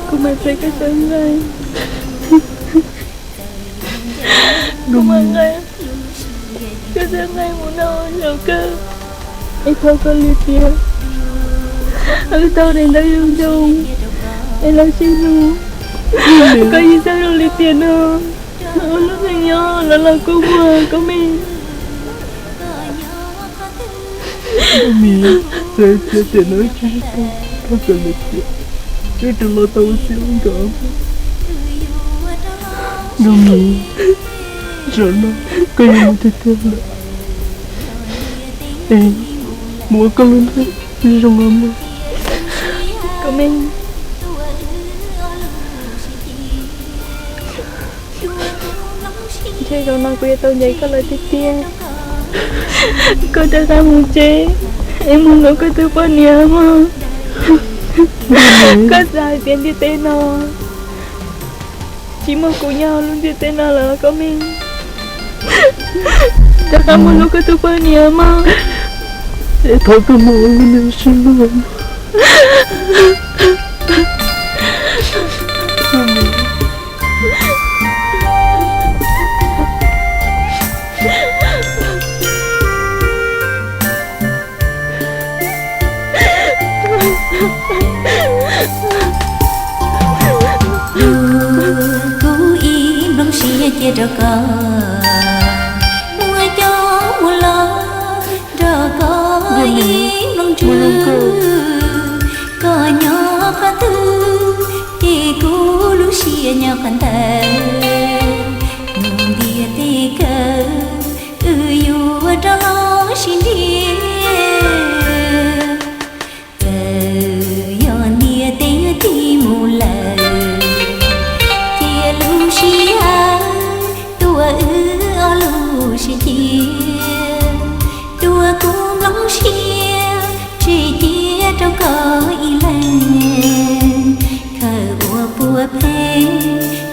Kuv mam txais koj sawv nqaij. Kuv mam nqaij, koj sawv nqaij mus noj zaum kawg. Es thov koj li tiag, wb tau daim ntawv zoo zoo, es los sib hlub, koj yeej txawj zoo li tiag no. Ua lub neej nyob los los kua muag Koob Meej. Nkauj Mim, txawm tias tiam no wb tsis sib tau, thov koj li tiag, wb rov los tau ua txij ua nkawm. Nkauj Mim, zaum no koj yuav mus tiag tiag lawm, es mus ua koj lub neej zoo os mog. Koob Meej, ntshe zaum no kuv yuav tau ncaim koj lawm tiag tiag. Koj rov qab mus tsev es mus nrog koj tus poj niam mog. Koj xav hais tias ntiaj teb no tsis muaj kuv nyob hauv lub ntiaj teb no lawm Koob Meej. Rov qab mus hlub koj tus poj niam mog. Es thov koj mus ua lub neej sib hlub. Kuv ib nplooj siab cia rau koj, muaj coob muaj loj nrog koj ib nplooj ntsws. Koj nyob qhov twg ces kuv lub siab nyob qhov ntawd. Mus ntiaj teb kawg, wb yuav rov los sib ntiag. Txawm yog ntiaj teb yuav tig mus lawm, cia lub sij hawm tuaj wb ob lub sib cia, tuaj kuv nplooj siab tseg cia rau koj ib leeg, khaws ua puav pheej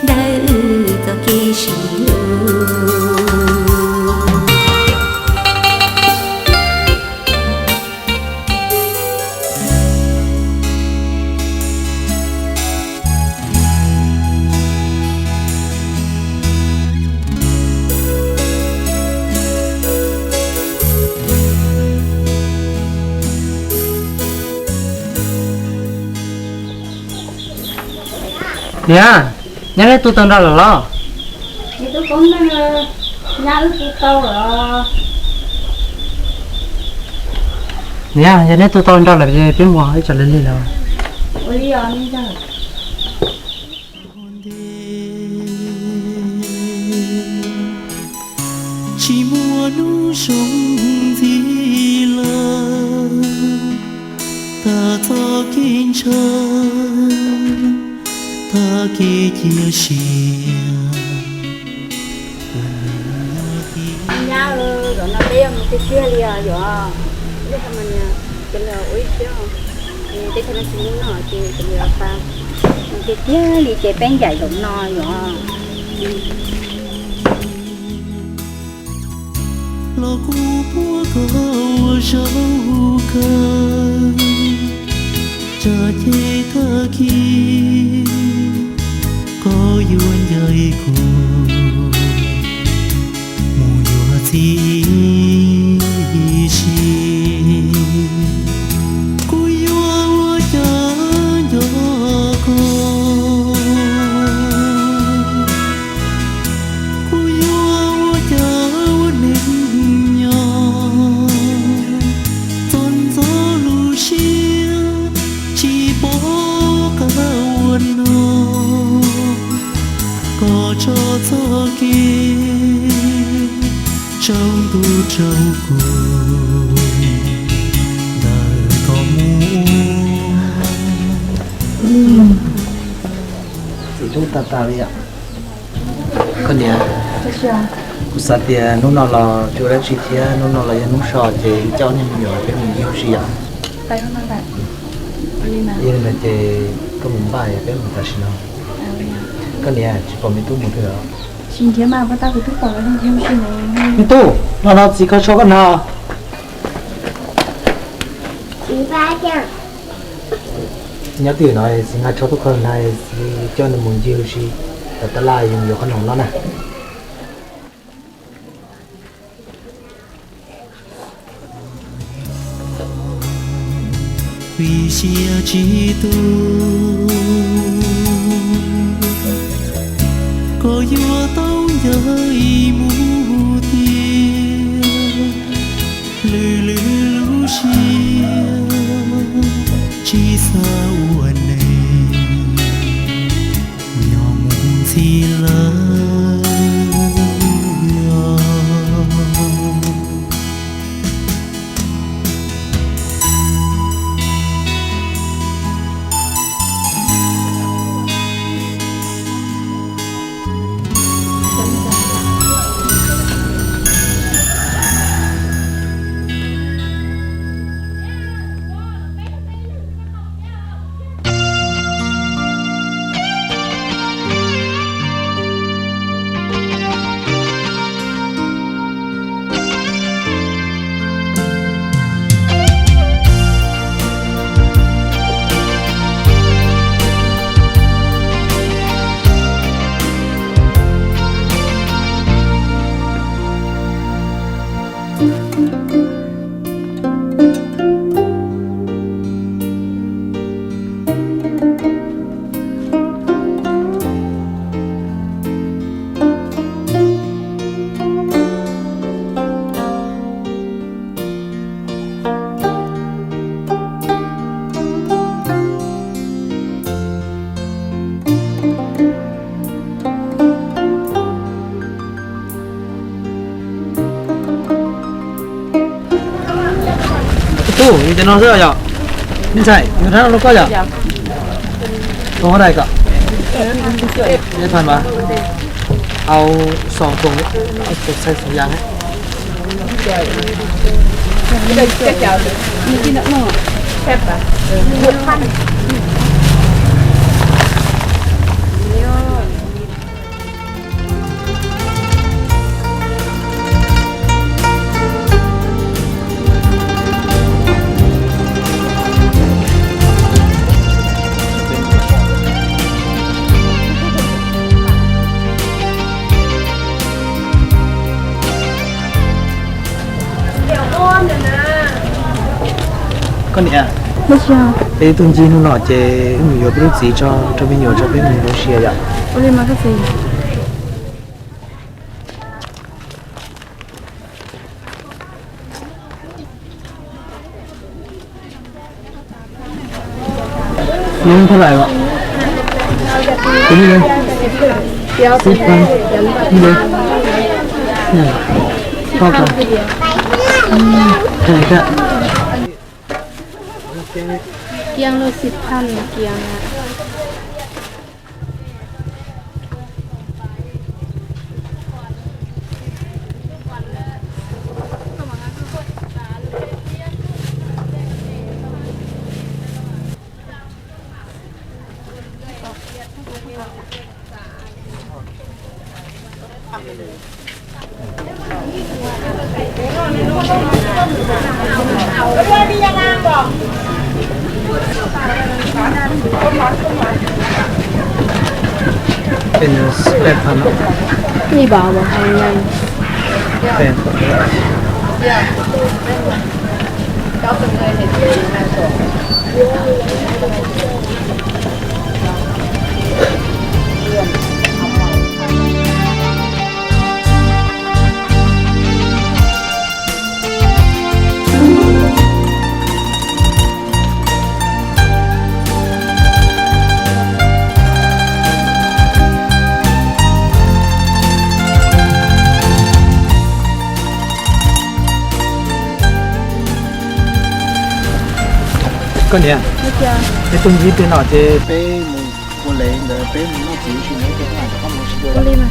ntawm wb txoj kev sib hlub. Niam, nyob neb tu tau nroj lawm los? Niam, yog neb tu tau nroj lawm ces peb mus ib tsam lig lig lawm. Tsis muaj hnub zoo ntxiv lawm, tag txoj kev ntshaw, tag kev cia siab. Nyab, zaum no peb yuav mus tiag tiag li os yom? Ua ib siab, teb chaws no tsis muaj noj ces mus tiag tiag li ces peb ncaim zaum no yom? Los kuv puab koj ua zaub kawg, tsam ces tag kis koj yuav ncaim kuv mus yuav txiv si. Kuv yuav ua cas nco koj, kuv yuav ua cas ua neej nyob, txog ntxov lub siab tsis pom qab ua no. Koj tso txoj kev tsaus ntuj rau kuv ntawm koj mus. Txiv tub tas tas li yom. Koj niam, kuv xav tias hnub no los tsis ua dab tsi thiab, hnub no los yog hnub so ces wb coj niag me nyuam peb mus ncig ua si yom. Yog li ntawd ces koj mus npaj, peb mus tam sim no. Koj niam, tsis pom me tub mus twg os? Me tub, no no txiv kho tshuaj koj hnav. Nyob twj ywm no, Xis Nqa tso tuaj kho na, coj nws mus ncig ua si, tom tab laj yuav qhov no no na. Vim siab tsis tu, koj yuav tau ncaim mus tiag, lwm lwm lub siab tsis xav ua neeg, nyob mus ntxiv lawm. Tub, yus cov no xwb yom? Ntxhais, yus rab no rau koj yom? Thov dais kom. Dais than mas. Au, xoo tus, tus xais xoo yas. Koj niam, peb tuaj ncig hnub no ces wb mus yuav peb lub txiv tso rau me nyuam tso peb mus ua si yom. Lub ntawd lawm os. Xib pab. Nyob li. Nyob li. Koj koj. Kiag lub xib thaj kiag. Peb nus peb phav no. Ib phav phav nyav. Peb phav. Koj niam, peb tuaj ncig tej no ces peb mus ua le ntawd, peb mus noj txiv ua si ntawd, peb hais rau koj mus ua si dua.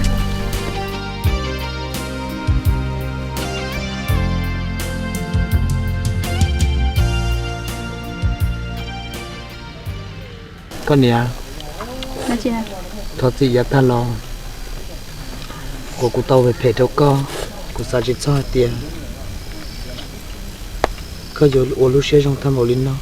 Koj niam, thov txim yav tag los uas kuv tau phem phem rau koj, kuv xav tsis txog hais tias koj yuav ua lub siab zoo tag npaum li no.